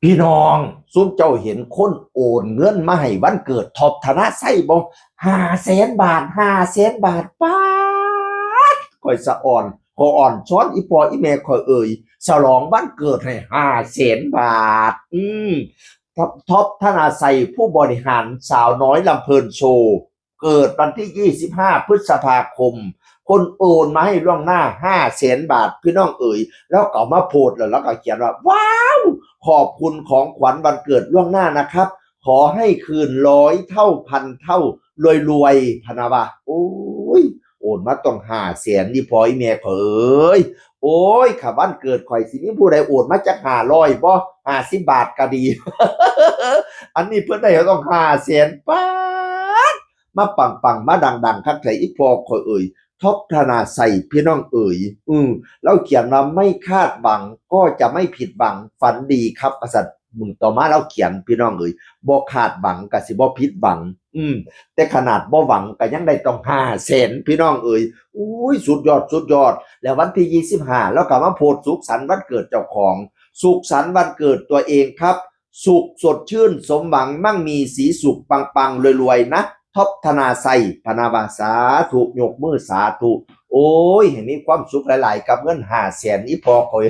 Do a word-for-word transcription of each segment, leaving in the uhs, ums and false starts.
พี่น้อง ซุมเจ้าเห็นคนโอนเงินมาให้วันเกิดท็อปธนชัยบ่ ห้าแสนบาท ห้าแสนบาท ป๊าด ข่อยสะออน ขออ่อนซ้อนอีพ่ออีแม่ข่อยเอ่ย ฉลองวันเกิดให้ ห้าแสนบาท อืม ท็อป ธนชัยผู้บริหารสาวน้อยลำเพลินโชว์ เกิดวันที่ ยี่สิบห้า พฤษภาคม คนโอนมาให้ล่วงหน้า ห้าแสนบาท พี่น้องเอ๋ย แล้วก็เอามาโพสต์ แล้วก็เขียนว่า ว้าว ขอบคุณของขวัญวันเกิดล่วงหน้านะครับ ขอให้คืนร้อยเท่าพันเท่า รวยๆ พะนะวะ โอ้ย โอนมาต้อง ห้าแสน นี่พ่ออีแม่ข่อยเอ๋ย โอ้ย ค่ะ วันเกิดข่อยสิมีผู้ใดโอนมาจัก ห้าร้อย บ่ ห้าสิบ บาทก็ดี อันนี้เพิ่นได้ต้อง ห้าแสน ป๊าด มาปังๆ มาดังๆ คักแท้อีพ่อข่อยเอ่ย ท็อปธนชัย พี่น้องเอ่ย อืม เราเขียนว่า ไม่คาดหวังก็จะไม่ผิดหวัง ฝันดีครับว่าซั่น มื้อต่อมาเราเขียน พี่น้องเอ่ย บ่คาดหวังก็สิบ่ผิดหวัง อืม แต่ขนาดบ่หวังก็ยังได้ต้อง ห้าแสน พี่น้องเอ่ย อุ้ย สุดยอด สุดยอด แล้ววันที่ ยี่สิบห้า เราก็มาโพสต์สุขสันต์วันเกิดเจ้าของ สุขสันต์วันเกิดตัวเองครับ สุขสดชื่นสมหวังมั่งมีสีสุขปังๆ รวยๆ นะ ท็อปธนชัย พะนะวะ สาธุ ยกมือสาธุ โอ้ย ให้มีความสุขหลายๆ กับเงิน ห้าแสน อีพ่อข่อย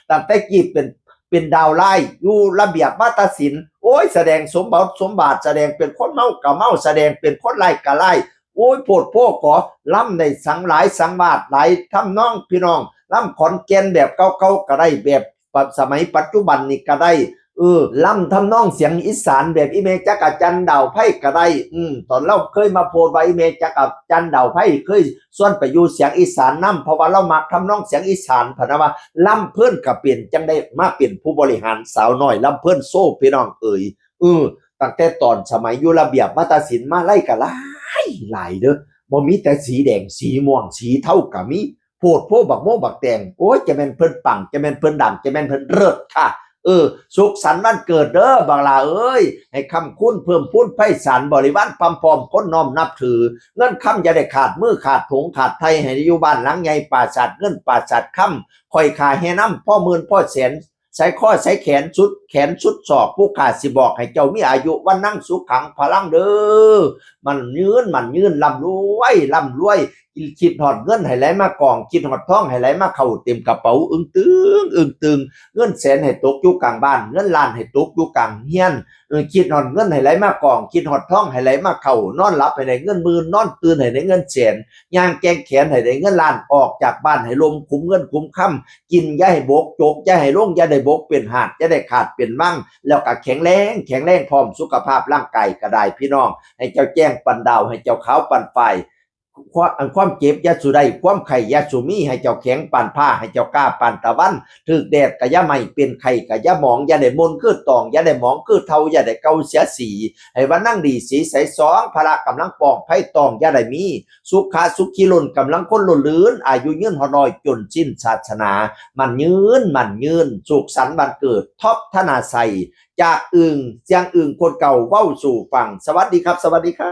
ตั้งแต่กี้เป็น เป็นดาวร้ายอยู่ระเบียบวาทศิลป์ โอ้ย แสดงสมบทสมบาท แสดงเป็นคนเมากะเมา แสดงเป็นคนร้ายกะร้าย โอ้ย โพดโพกอ ลำได้สังหลายสังวาสหลายทำนอง พี่น้อง ลำขอนแก่นแบบเก่าๆ ก็ได้ แบบสมัยปัจจุบันนี่ก็ได้ เออ ลำทำนองเสียงอีสานแบบอีแม่จักจั่นดาวไพร่ก็ได้ อืม ตอนเราเคยมาโพสต์ว่าอีแม่จักจั่นดาวไพร่เคยชวนไปอยู่เสียงอีสานนำ เพราะว่าเรามักทำนองเสียงอีสาน พะนะวะ ลำเพลินก็เป็น จั่งได้มาเป็นผู้บริหารสาวน้อยลำเพลินโชว์ พี่น้องเอ๋ย เออ ตั้งแต่ตอนสมัยอยู่ระเบียบวาทศิลป์มาลัยก็หลายหลายเด้อ บ่มีแต่สีแดง สีม่วง สีเทาก็มี โพดโพบักโมบักแตง โอ้ย จะแม่นเพิ่นปัง จะแม่นเพิ่นดัง จะแม่นเพิ่นเลิศค่ะ เออ สุขสันต์วันเกิดเด้อ บักหล่าเอ้ย ให้ค้ำคูณเพิ่มพูนไพศาล บริวารพร่ำพร้อมคนน้อมนับถือ เงินคำอย่าได้ขาดมือขาดถุงขาดไถ่ ให้อยู่บ้านหลังใหญ่ ปราสาทเงินปราสาทคำ ข่อยค่าแห่นำ พ่อหมื่นพ่อแสน ใส่ข้อใส่แขนสุดแขนสุดศอก ผู้ข้าสิบอกให้เจ้ามีอายุวรรณังสุขังพลังเด้อ มั่นยืน มั่นยืน ร่ำรวย ร่ำรวย คิดฮอดเงินให้ไหลมากอง คิดฮอดทองให้ไหลมาเข้าเต็มกระเป๋า อึ้งตึง อึ้งตึง เงินแสนให้ตกอยู่กลางบ้าน เงินล้านให้ตกอยู่กลางเฮือน เออ คิดฮอดเงินให้ไหลมากอง คิดฮอดทองให้ไหลมาเข้า นอนหลับให้ได้เงินหมื่น นอนตื่นให้ได้เงินแสน ย่างแกว่งแขนให้ได้เงินล้าน ออกจากบ้านให้ลมคุ้มเงินคุ้มคำ กินอย่าให้บก จกอย่าให้ลง อย่าได้บกเป็นหาด อย่าได้ขาดเป็นมั่ง แล้วก็แข็งแรง แข็งแรงพร้อมสุขภาพร่างกายก็ได้พี่น้อง ให้เจ้าแจ้งปานดาว ให้เจ้าขาวปานฝ้าย ความ อันความเจ็บอย่าสู่ได้ ความไข้อย่าสู่มี ให้เจ้าแข็งปานผ้า ให้เจ้ากล้าปานตะวัน ถืกแดดก็อย่าไหม้ เป็นไข้ก็อย่าหมอง อย่าได้มนคือตอง อย่าได้หมองคือเฒ่า อย่าได้เก่าเสียสี ให้วรรณังดีสีใสสอง พละกำลังปอง ภัยตองอย่าได้มี สุขะสุขีล้นกำลังคนล้นลื่น อายุยืนฮอดร้อยจนสิ้นศาสนา มั่นยืน มั่นยืน สุขสันต์วันเกิด ท็อป ธนาชัย จากอึ่ง เสียงอึ่งคนเก่าเว้าสู่ฟัง สวัสดีครับ สวัสดีครับ